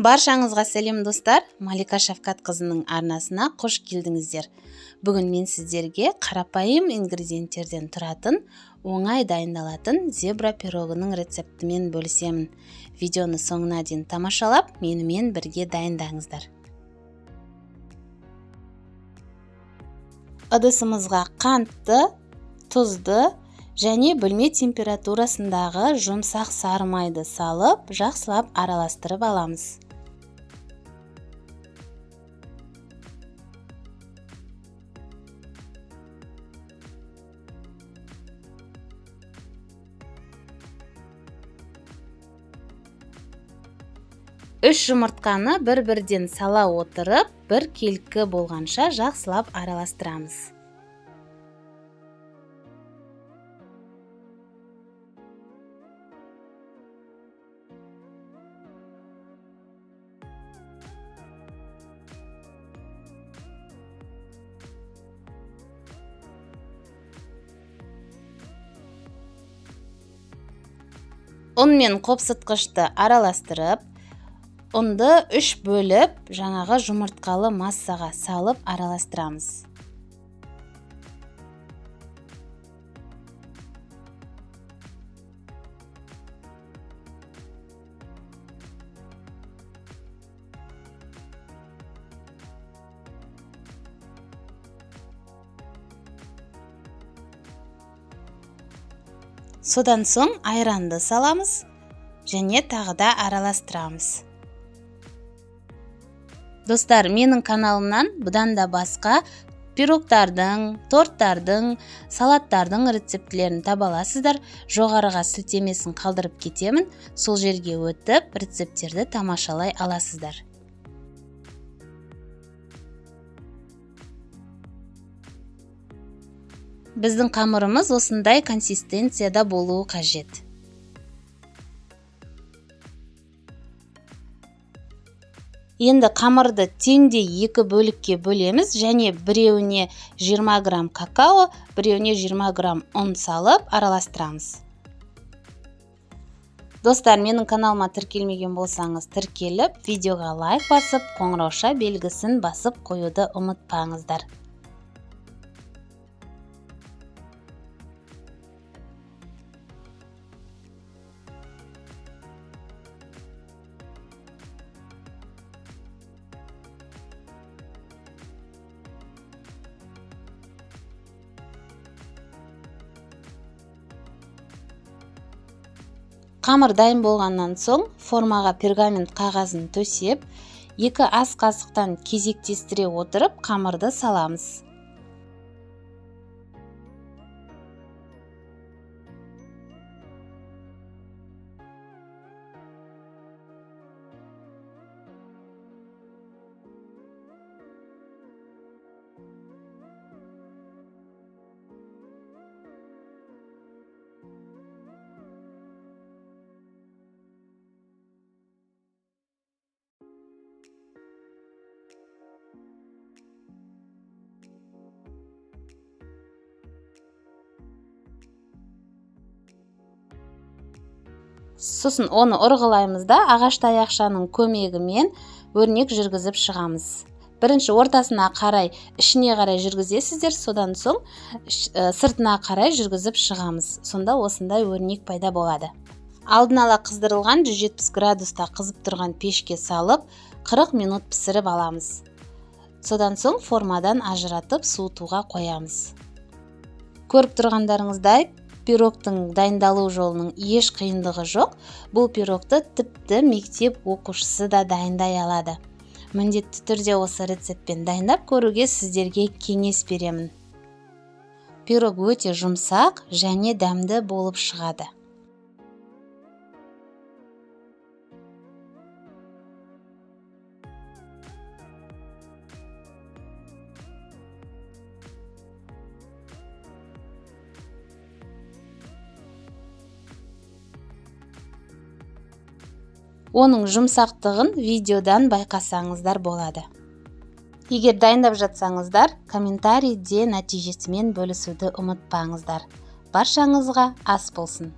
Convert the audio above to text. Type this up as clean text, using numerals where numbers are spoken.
Баршаңызға сәлем, достар! Малика Шавкатқызының арнасына қош келдіңіздер. Бүгін мен сіздерге қарапайым ингредиенттерден тұратын, оңай дайындалатын зебра пирогының рецептімен бөлісемін. Видеоны соңына дейін тамашалап, менімен бірге дайындаңыздар. Ыдысымызға қантты, тұзды және бөлме температурасындағы жұмсақ сары майды салып, жақсылап араластырып аламыз. Үш жұмыртқаны бір-бірден сала отырып, бір келкі болғанша жақсылап араластырамыз. Ұн мен қопсытқышты араластырып, ұнды 3 бөліп, жаңағы жұмыртқалы массаға салып араластырамыз. Содан соң айранды саламыз және тағы да араластырамыз. Достар, менің каналымнан бұдан да басқа пирогтардың, торттардың, салаттардың рецептілерін таба аласыздар. Жоғарыға сілтемесін қалдырып кетемін. Сол жерге өтіп, рецепттерді тамашалай аласыздар. Біздің қамырымыз осындай консистенцияда болуы қажет. Енді қамырды теңдей екі бөлікке бөлеміз және біреуіне 20 грамм какао, біреуіне 20 грамм ұн салып араластырамыз. Достар, менің каналыма тіркелмеген болсаңыз, тіркеліп, видеоға лайк басып, қоңырауша белгісін басып қоюды ұмытпаңыздар. Қамыр дайын болғаннан соң формаға пергамент қағазын төсеп, 2 ас қасықтан кезектестіре отырып қамырды саламыз. Сосын оны ұрғылаймыз да, ағаш таяқшаның көмегімен өрнек жүргізіп шығамыз. Бірінші ортасына қарай, ішіне қарай жүргізесіздер, содан соң сыртына қарай жүргізіп шығамыз. Сонда осындай өрнек пайда болады. Алдын ала қыздырылған 170 градуста қызып тұрған пешке салып, 40 минут пісіріп аламыз. Содан соң формадан ажыратып суытуға қоямыз. Көріп тұрғандарыңыздай, пирогтың дайындалу жолының еш қиындығы жоқ. Бұл пирогты тіпті мектеп оқушысы да дайындай алады. Міндетті түрде осы рецептпен дайындап көруге сіздерге кеңес беремін. Пирог өте жұмсақ және дәмді болып шығады. Оның жұмсақтығын видеодан байқасаңыздар болады. Егер дайындап жатсаңыздар, комментарийде нәтижесімен бөлісуді ұмытпаңыздар. Баршаңызға ас болсын!